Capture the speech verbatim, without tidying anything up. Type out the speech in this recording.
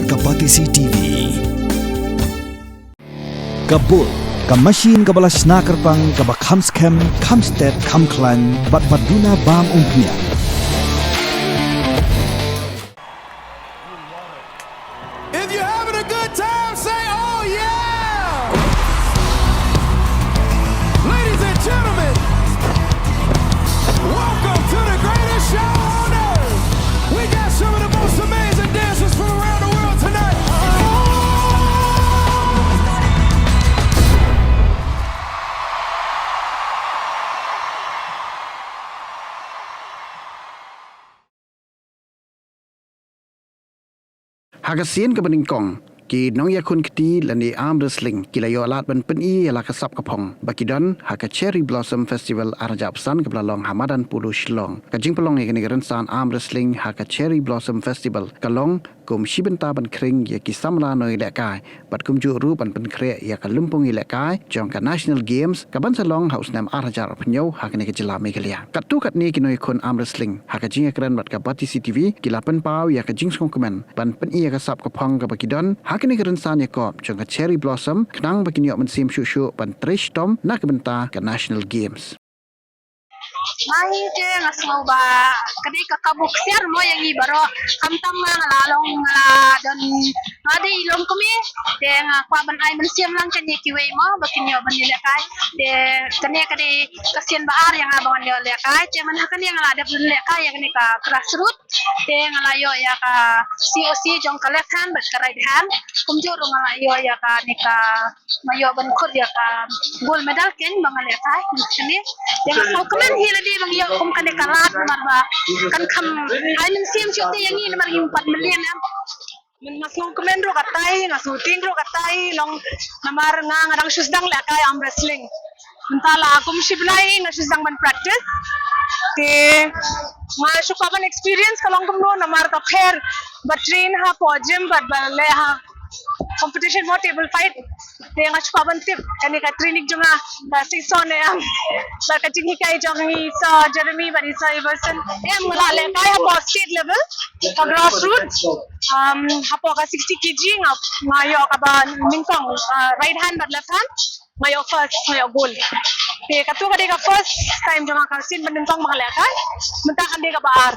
Ka Batesi T V. Ka bul, ka machine kaba la shna kyrpang, kaba kham skhem, kham stet, kham khlaiñ, bad ba duna bam umphniang. If you're having a good time, say, "Oh, yeah!" Ladies and gentlemen, welcome to the greatest show on earth. We got some of the most amazing dancers from around the world tonight. Ha ka sien kaba nyngkong, ki nongïakhun kti lane arm wrestling ki la ïoh lad ban pyni ïa la ka sap ka phong ba ki don ha ka Cherry Blossom Festival ar hajar arphew san kaba la long ha Madan Polo, Shillong. Ka jingpynlong ïa kane ka rynsan arm wrestling ha ka Cherry Blossom Festival ka long kum shi bynta ban khring ïa ki samla nongïalehkai bad kumjuh ruh ban pynkhreh ïa ka lympung ïalehkai jong ka National Games kaban sa long ha u snem ar hajar arphew hynñiew ha kane ka jylla Meghalaya. Katto katne ki nongïakhun arm wrestling ha ka jingïakren bad ka Batesi T V ki la pynpaw ïa ka jingsngewkmen ban pyni ïa ka sap ka phong kaba ki don ha kane ka rynsan ïakop jong ka Cherry Blossom khnang ba kin ïoh mynsiem shuh shuh ban trei shitom na ka bynta ka National Games. Nga hi te nga sngew ba ka dei ka kabu ksiar mo ïa ngi baroh. Khamtam nga, nga la long, nga la don, nga dei i longkmie. Te nga kwah ban ai mynsiem lang kane kiwei mo ba kin ïoh ban ïalehkai. Te kane ka dei ka sien ba ar ïa nga ba ngan ïoh lehkai. Te man ha kane nga la dep lehkai ïa kane ka grassroot. Te nga la ïoh ïa ka C O C jong ka left hand bad ka right hand. Kumjuh ruh nga la ïoh ïa kane ka, nga ïoh ban khot ïa ka gold medal keiñ ba nga lehkai kane. Te nga sngewkmen hi lade ba nga ïoh kum kane ka lad namar ba kan kham ai mynsiem shuh te ïa ngi namar ngim pat mlien em. Mynta nga sngewkmen ruh katai, nga sngewtieng ruh katai, long namar nga, nga dang shu sdang lehkai arm wrestling. Mynta la kum shi bnai nga shu sdang ban practice. Te nga shu kwah ban experience ka long kumno namar ka pher ba train hapoh gym bad ba leh ha competition mo table fight. Te nga shu kwah ban tip kane ka training jong nga ka shisha ne em. Bad ka jinghikai jong i Sir Jeremy bad i Sir Everson. Em nga la lehkai hapoh state level, ka grassroots. Um, hapoh ka sixty K G nga, nga ïoh kaba nyngkong, uh, right hand bad left hand. Nga ïoh first, nga ïoh gold. Te katto ka dei ka first time jong nga ka sien ba nyngkong ba nga lehkai. Mynta kan dei kaba ar.